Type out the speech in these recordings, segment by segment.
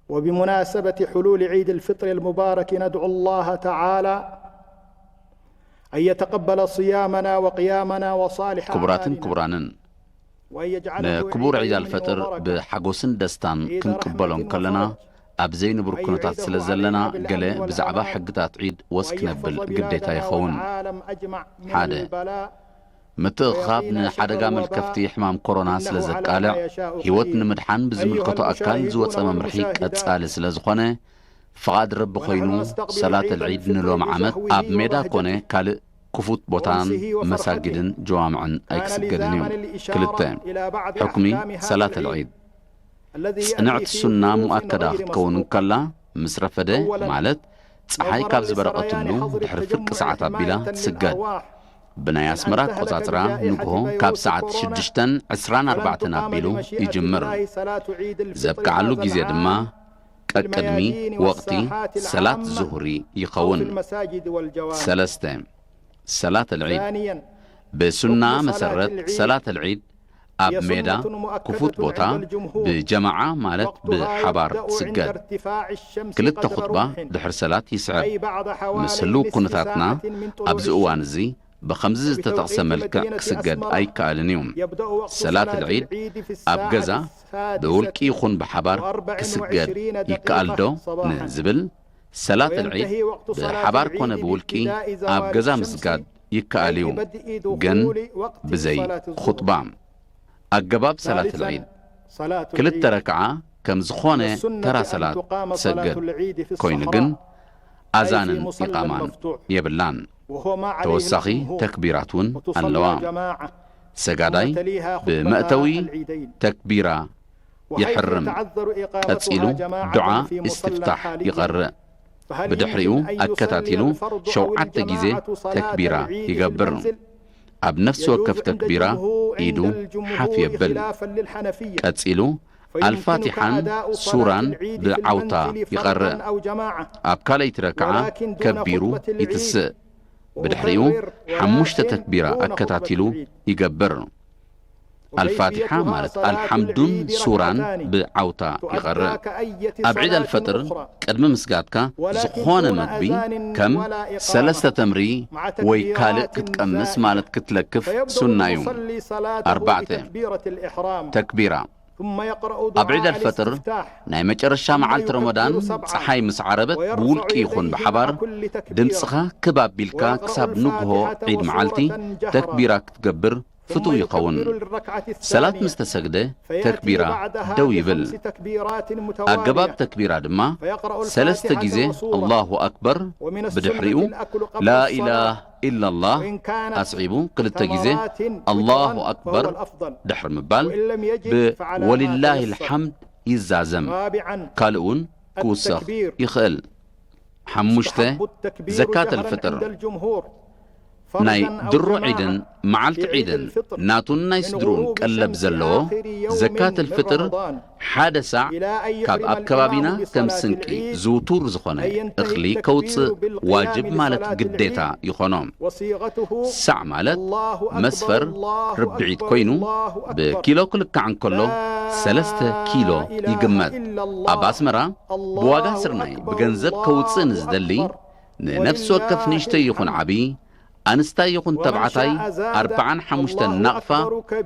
وبمناسبة حلول عيد الفطر المبارك ندعو الله تعالى أن يتقبل صيامنا وقيامنا وصالح ክቡራትን أعمالنا. ክቡራንን وأن يجعله ንክቡር عيد ዒድ يمن ኣልፈጥር وبركة ብሓጎስን ደስታን عيد ክንቅበሎ رحمة እንከለና وفرج ኣብ ዘይንብር ኩነታት ስለ ዘለና ገለ ብዛዕባ ሕግታት ዒድ ወስ ክነብል ግዴታ ይኸውን። ሓደ፣ ምትእኽኻብ ንሓደጋ መልከፍቲ ሕማም ኮሮና ስለ ዘቃልዕ፣ ህይወት ንምድሓን ብዝምልከቶ ኣካል ዝወፀ መምርሒ ቀጻሊ ስለ ዝኾነ፣ ፍቓድ ረቢ ኮይኑ ሰላት ኣልዒድ ንሎም ዓመት ኣብ ሜዳ ኮነ ካልእ ክፉት ቦታን መሳጊድን ጀዋምዕን ኣይክስገድን እዩ። ክልተ፣ ሕኩሚ ሰላት ኣልዒድ ጽንዕቲ ሱና ሙኣከዳ ክትከውን እንከላ፣ ምስ ረፈደ ማለት ጸሓይ ካብ ዝበረቐትሉ ድሕሪ ፍርቂ ሰዓት ኣቢላ ትስገድ። ብናይ ኣስመራ ኣቆጻጽራ ንግሆ ካብ ሰዓት ሽዱሽተን ዕስራን ኣርባዕተን ኣቢሉ ይጅምር። ዘብቅዓሉ ግዜ ድማ ቀቅድሚ ወቕቲ ሰላት ዙሁሪ ይኸውን። ሰለስተ፣ ሰላት ኣልዒድ። ብሱና መሰረት ሰላት ኣልዒድ ኣብ ሜዳ ክፉት ቦታ ብጀማዓ ማለት ብሓባር ትስገድ። ክልተ ኹጥባ ድሕሪ ሰላት ይስዕብ። ምስ ህልው ኩነታትና ኣብዚ እዋን እዚ ብኸምዚ ዝተጠቕሰ መልክዕ ክስገድ ኣይከኣልን እዩ። ሰላት ኣልዒድ ኣብ ገዛ ብውልቂ ይኹን ብሓባር ክስገድ ይከኣል ዶ ንዝብል፣ ሰላት ኣልዒድ ብሓባር ኮነ ብውልቂ ኣብ ገዛ ምስጋድ ይከኣል እዩ፣ ግን ብዘይ ኹጥባ። ኣገባብ ሰላት ኣልዒድ፣ ክልተ ረክዓ ከም ዝኾነ ተራ ሰላት ትሰግድ፣ ኮይኑ ግን ኣዛንን ኢቓማን የብላን። ተወሳኺ ተክቢራት እውን ኣለዋ። ሰጋዳይ ብመእተዊ ተክቢራ ይሕርም። ቀጺሉ ዱዓ እስትፍታሕ ይቐርእ። ብድሕሪኡ ኣከታቲሉ ሸውዓተ ግዜ ተክቢራ ይገብር። ኣብ ነፍሲ ወከፍ ተክቢራ ኢዱ ሓፍ የብል። ቀጺሉ ኣልፋቲሓን ሱራን ብዓውታ ይቐርእ። ኣብ ካልኣይቲ ረክዓ ከቢሩ ይትስእ። ብድሕሪኡ ሓሙሽተ ተክቢራ ኣከታቲሉ ይገብር። ኣልፋቲሓ ማለት ኣልሓምዱን ሱራን ብዓውታ ይቐርእ። ኣብ ዒድ ኣልፈጥር ቅድሚ ምስጋድካ ዝኾነ መግቢ ከም ሰለስተ ተምሪ ወይ ካልእ ክትቀምስ ማለት ክትለክፍ ሱና እዩ። ኣርባዕተ፣ ተክቢራ። ኣብ ዒድ ኣልፈጥር ናይ መጨረሻ መዓልቲ ረመዳን ጸሓይ ምስ ዓረበት ብውልቂ ይኹን ብሓባር ድምፅኻ ክብ ኣቢልካ ክሳብ ንግሆ ዒድ መዓልቲ ተክቢራ ክትገብር ፍቱው ይኸውን። ሰላት ምስ ተሰግደ ተክቢራ ደው ይብል። ኣገባብ ተክቢራ ድማ ሰለስተ ግዜ ኣላሁ ኣክበር፣ ብድሕሪኡ ላኢላህ ኢላላህ ኣስዒቡ ክልተ ግዜ ኣላሁ ኣክበር ድሕሪ ምባል ብወሊላሂ ልሓምድ ይዛዘም። ካልእ እውን ክውሰኽ ይኽእል። ሓሙሽተ፣ ዘካተል ፍጥር። ናይ ድሮ ዒድን መዓልቲ ዒድን ናቱን ናይ ስድርኡን ቀለብ ዘለዎ ዘካተል ፍጥር ሓደ ሳዕ ካብ ኣብ ከባቢና ከም ስንቂ ዝውቱር ዝኾነ እኽሊ ከውፅእ ዋጅብ ማለት ግዴታ ይኾኖ። ሳዕ ማለት መስፈር ርብዒት ኮይኑ ብኪሎ ክልካዕ እንከሎ ሰለስተ ኪሎ ይግመት። ኣብ ኣስመራ ብዋጋ ስርናይ ብገንዘብ ከውፅእ ንዝደሊ ንነፍሲ ወከፍ ንእሽተይ ይኹን ዓቢ ኣንስታይ ይኹን ተባዕታይ ኣርብዓን ሓሙሽተን ናቕፋ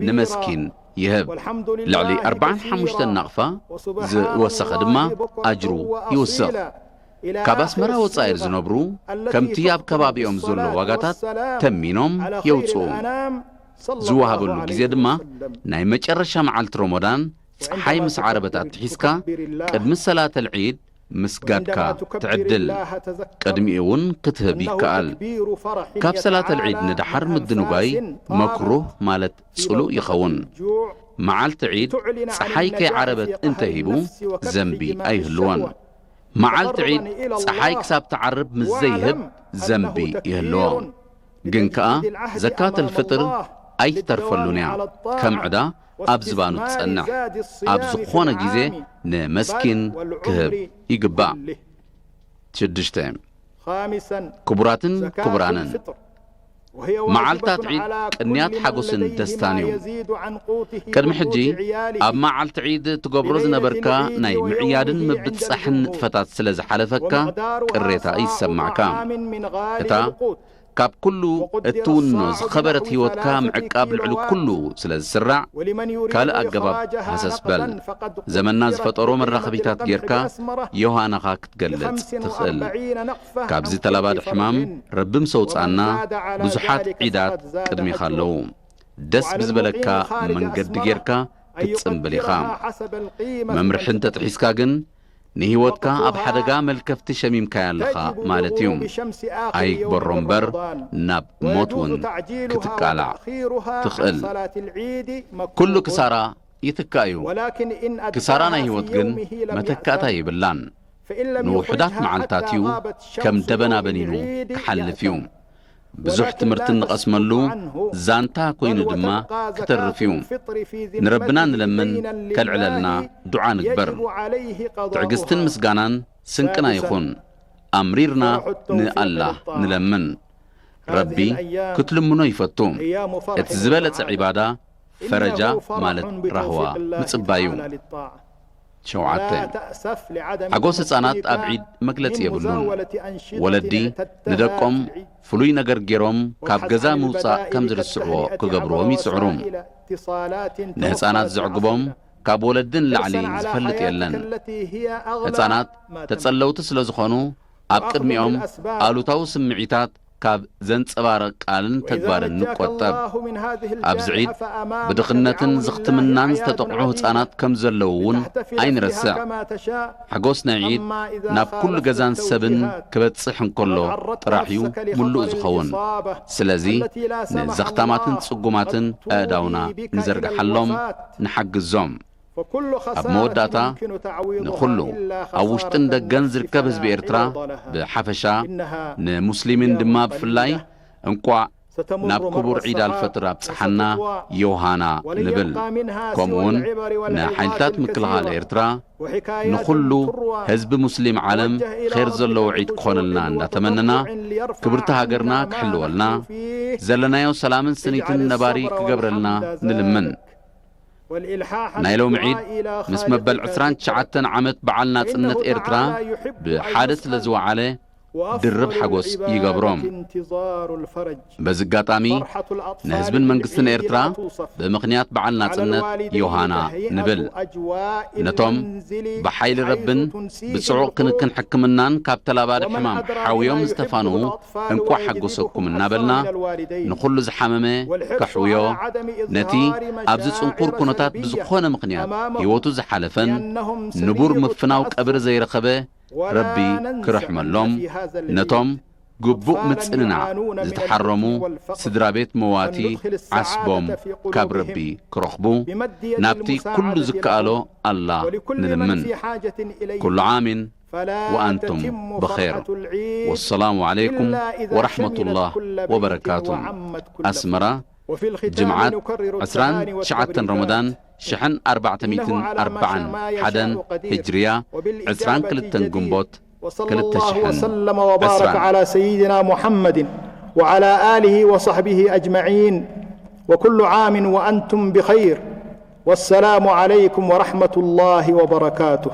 ንመስኪን ይህብ። ልዕሊ ኣርብዓን ሓሙሽተን ናቕፋ ዝወሰኸ ድማ ኣጅሩ ይውስኽ። ካብ ኣስመራ ወጻኢ ዝነብሩ ከምቲ ኣብ ከባቢኦም ዘሎ ዋጋታት ተሚኖም የውጽኡ። ዝወሃበሉ ግዜ ድማ ናይ መጨረሻ መዓልቲ ሮሞዳን ጸሓይ ምስ ዓረበት ኣትሒዝካ ቅድሚ ሰላተል ዒድ ምስጋድካ ትዕድል። ቅድሚኡ እውን ክትህብ ይከኣል። ካብ ሰላተል ዒድ ንደሓር ምድንጓይ መክሩህ ማለት ጽሉእ ይኸውን። መዓልቲ ዒድ ጸሓይ ከይዓረበት እንተሂቡ ዘንቢ ኣይህልዎን። መዓልቲ ዒድ ጸሓይ ክሳብ ትዓርብ ምስ ዘይህብ ዘንቢ ይህልዎ። ግን ከኣ ዘካተል ፍጥር ኣይትተርፈሉን እያ። ከም ዕዳ ኣብ ዝባኑ ትጸንሕ። ኣብ ዝኾነ ግዜ ንመስኪን ክህብ ይግባእ። ሽዱሽተ፣ ክቡራትን ክቡራንን፣ መዓልታት ዒድ ቅንያት ሓጎስን ደስታን እዩ። ቅድሚ ሕጂ ኣብ መዓልቲ ዒድ ትገብሮ ዝነበርካ ናይ ምዕያድን ምብጻሕን ንጥፈታት ስለ ዝሓለፈካ ቅሬታ ይሰማዕካ። እታ ካብ ኩሉ እትውኖ ዝኸበረት ህይወትካ ምዕቃብ ልዕሊ ኩሉ ስለ ዝስራዕ፣ ካልእ ኣገባብ ሃሰስ በል። ዘመንና ዝፈጠሮ መራኸቢታት ጌርካ ዮሃናኻ ክትገልጽ ትኽእል። ካብዚ ተላባዲ ሕማም ረቢ ምስ ኣውጽኣና፣ ብዙሓት ዒዳት ቅድሚኻ ኣለዉ። ደስ ብዝበለካ መንገዲ ጌርካ ክትጽንብል ኢኻ። መምርሒ እንተጥሒስካ ግን፣ ንህይወትካ ኣብ ሓደጋ መልከፍቲ ሸሚምካያ ኣለኻ ማለት እዩ። ኣይግበሮ እምበር፣ ናብ ሞት እውን ክትቃላዕ ትኽእል። ኩሉ ክሳራ ይትካእ እዩ። ክሳራ ናይ ህይወት ግን መተካእታ የብላን። ንውሑዳት መዓልታት እዩ ከም ደበና በኒኑ ክሓልፍ እዩ። ብዙሕ ትምህርቲ እንቐስመሉ ዛንታ ኮይኑ ድማ ክተርፍ እዩ። ንረብና ንለምን፣ ከልዕለልና ዱዓ ንግበር። ትዕግስትን ምስጋናን ስንቅና ይኹን። ኣምሪርና ንኣላህ ንለምን። ረቢ ክትልምኖ ይፈቱ። እቲ ዝበለጸ ዒባዳ ፈረጃ ማለት ራህዋ ምጽባይ እዩ። ሸውዓተ፣ ሓጎስ ህጻናት ኣብ ዒድ መግለጺ የብሉን። ወለዲ ንደቆም ፍሉይ ነገር ገይሮም ካብ ገዛ ምውጻእ ከም ዝርስዕዎ ክገብርዎም ይጽዕሩ። ንህጻናት ዘዕግቦም ካብ ወለዲ ንላዕሊ ዝፈልጥ የለን። ህጻናት ተጸለውቲ ስለ ዝኾኑ፣ ኣብ ቅድሚኦም ኣሉታዊ ስምዒታት ካብ ዘንጸባርቕ ቃልን ተግባርን ንቆጠብ። ኣብዚ ዒድ ብድኽነትን ዝኽትምናን ዝተጠቕዑ ህጻናት ከም ዘለዉ እውን ኣይንረስዕ። ሓጎስ ናይ ዒድ ናብ ኩሉ ገዛን ሰብን ክበጽሕ እንከሎ ጥራሕ እዩ ምሉእ ዝኸውን። ስለዚ ንዘኽታማትን ጽጉማትን ኣእዳውና ንዘርግሓሎም፣ ንሓግዞም። ኣብ መወዳእታ ንኹሉ ኣብ ውሽጥን ደገን ዝርከብ ህዝቢ ኤርትራ ብሓፈሻ፣ ንሙስሊሚን ድማ ብፍላይ፣ እንቋዕ ናብ ክቡር ዒድ ኣልፈጥር ኣብጽሓና ዮሃና ንብል። ከምኡውን ንሓይልታት ምክልኻል ኤርትራ፣ ንኹሉ ህዝቢ ሙስሊም ዓለም ኼር ዘለዎ ዒድ ክኾነልና እንዳተመነና፣ ክብርቲ ሃገርና ክሕልወልና፣ ዘለናዮ ሰላምን ስኒትን ነባሪ ክገብረልና ንልምን። ናይ ሎሚ ዒድ ምስ መበል ዕስራን ትሽዓተን ዓመት በዓል ናጽነት ኤርትራ ብሓደ ስለ ዝወዓለ ድርብ ሓጎስ ይገብሮ። በዚ ኣጋጣሚ ንህዝብን መንግስትን ኤርትራ ብምኽንያት በዓል ናጽነት ዮሃና ንብል። ነቶም ብሓይሊ ረብን ብጽዑቕ ክንክን ሕክምናን ካብ ተላባዲ ሕማም ሓውዮም ዝተፋንዉ እንቋዕ ሓጎሰኩም እናበልና፣ ንኹሉ ዝሓመመ ከሕውዮ፣ ነቲ ኣብዚ ጽንኩር ኩነታት ብዝኾነ ምኽንያት ህይወቱ ዝሓለፈን ንቡር ምፍናው ቀብሪ ዘይረኸበ ረቢ ክርሕመሎም፣ ነቶም ግቡእ ምጽንናዕ ዝተሓረሙ ስድራ ቤት መዋቲ ዓስቦም ካብ ረቢ ክረኽቡ፣ ናብቲ ኩሉ ዝከኣሎ ኣላህ ንልምን። ኩሉ ዓሚን ወኣንቱም ብኸይር። ወሰላሙ ዓለይኩም ወረሕመቱላህ ወበረካቱ። ኣስመራ፣ ጅምዓት፣ ዕስራን ትሽዓተን ረመዳን ሽሕን ኣርባዕተ ሚእትን ኣርባዓን ሓደን ሂጅርያ፣ ዕስራን ክልተን ግንቦት ክልተ ሽሕን ዕስራን። وسلم وبارك على سيدنا محمد وعلى آله وصحبه أجمعين، وكل عام وأنتم بخير، والسلام عليكم ورحمة الله وبركاته.